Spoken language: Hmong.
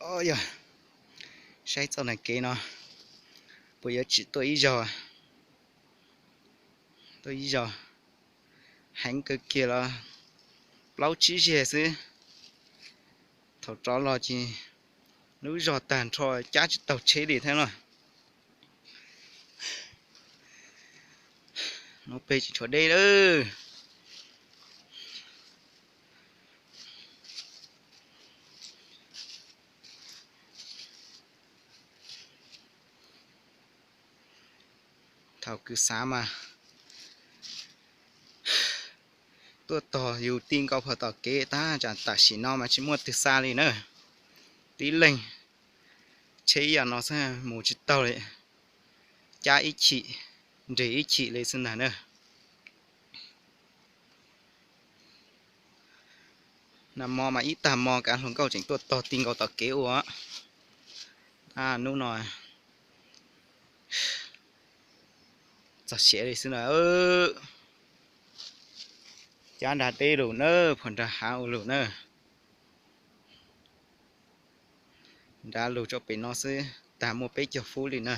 Yog saib txoj kev no, puas yuav tsim tuaj ib zaug, tuaj ib zaug, heev kawg kiag los plaub tsib zeg xwb. Thaum rov los ces lub zog tag nrho, cab tsis taus tsheb li thiab no. No peb tsis tshuav deb lawm. Thaum kws xav mas tuaj tog yus ti nkaus phom tom kev tab tsam tam sim no mas tsis muaj twg xa li na. Tib leeg tsheb ib yam no xwb mus tsis taug li, cab ib chim, nres ib chim li xwb ntag na. Nag hmo mas ib tag hmo kav hluas nkauj tseem tuaj tog ti nkaus tom kev ua. Hnub no txog siav li xwb na. Cab nrag deb lug na, phom nrag hav ua lug na. Nrad lug rau pem no xwb tag muaj peb caug fub li na.